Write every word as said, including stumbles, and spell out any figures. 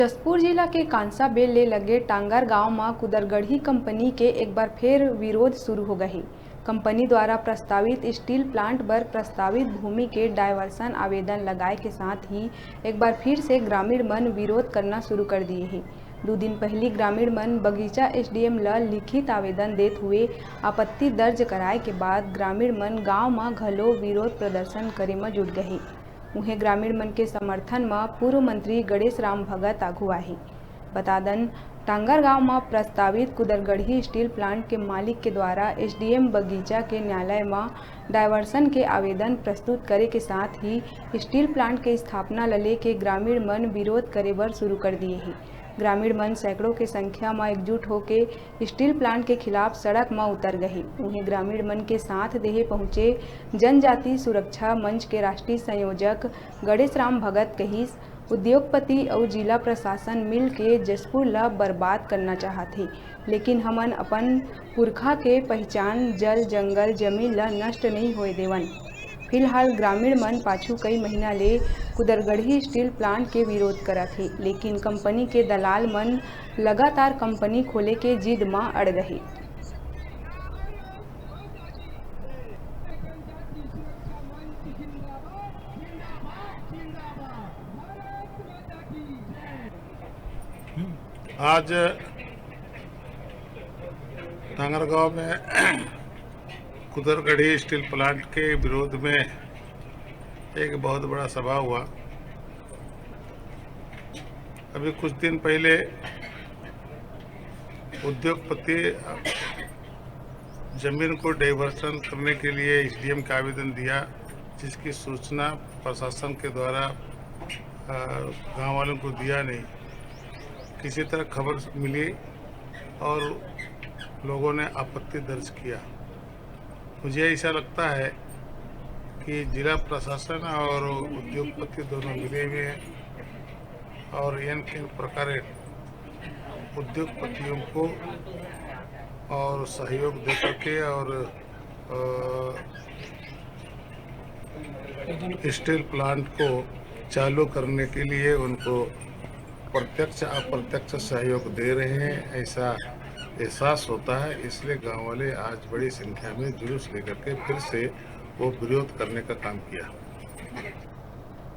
जशपुर जिला के कांसाबेल ले लगे टांगर गांव म कुदरगढ़ी कंपनी के एक बार फेर विरोध शुरू हो गए हे। कंपनी द्वारा प्रस्तावित स्टील प्लांट बर प्रस्तावित भूमि के डायवर्सन आवेदन लगाए के साथ ही एक बार फिर से ग्रामीण मन विरोध करना शुरू कर दिए हे। दू दिन पहिली ग्रामीण मन बगीचा एसडीएम ल लिखित आवेदन देत हुए आपत्ति दर्ज कराए के बाद ग्रामीण मन गांव म घलो विरोध प्रदर्शन करे म जुट गए। उहें, ग्रामीण मन के समर्थन म पूर्व मंत्री गणेश राम भगत आघू आहे। बता दन, टांगर गांव म प्रस्तावित कुदरगढ़ी स्टील प्लांट के मालिक के द्वारा एसडीएम बगीचा के न्यायालय म डायवर्सन के आवेदन प्रस्तुत करे के साथ ही स्टील प्लांट के स्थापना ल लेके ग्रामीण मन विरोध करे बर शुरू कर दिए हे। ग्रामीण मन सैकड़ों के संख्या म एकजुट होके स्टील प्लांट के खिलाफ सड़क म उतर गए। उहें, ग्रामीण मन के साथ देहे पहुंचे जनजाति सुरक्षा मंच के राष्ट्रीय संयोजक गणेश राम भगत कहिस, उद्योगपति अउ जिला प्रशासन मिल के जशपुर ल बर्बाद करना चाहत हे, लेकिन हमन अपन पुरखा के पहचान, जल, जंगल, जमीन ल नष्ट नइ होए देवन। फिलहाल ग्रामीण मन पाछू कई महीना ले कुदरगढ़ी स्टील प्लांट के विरोध करत हे, लेकिन कंपनी के दलाल मन लगातार कंपनी खोले के जिद म अड़ गए। आज टांगरगांव में कुदरगढ़ी स्टील प्लांट के विरोध में एक बहुत बड़ा सभा हुआ। अभी कुछ दिन पहले उद्योगपति जमीन को डाइवर्सन करने के लिए एसडीएम का आवेदन दिया, जिसकी सूचना प्रशासन के द्वारा, अ, गांव वालों को दिया नहीं। किसी तरह खबर मिली और लोगों ने आपत्ति दर्ज किया। मुझे ऐसा लगता है कि जिला प्रशासन और उद्योगपति दोनों मिले हुए हैं और इन किन प्रकार उद्योगपतियों को और सहयोग दे करके और, अ, स्टील प्लांट को चालू करने के लिए उनको प्रत्यक्ष अप्रत्यक्ष सहयोग दे रहे हैं, ऐसा एहसास होता है। इसलिए गांव वाले आज बड़ी संख्या में जुलूस लेकर के फिर से वो विरोध करने का काम किया।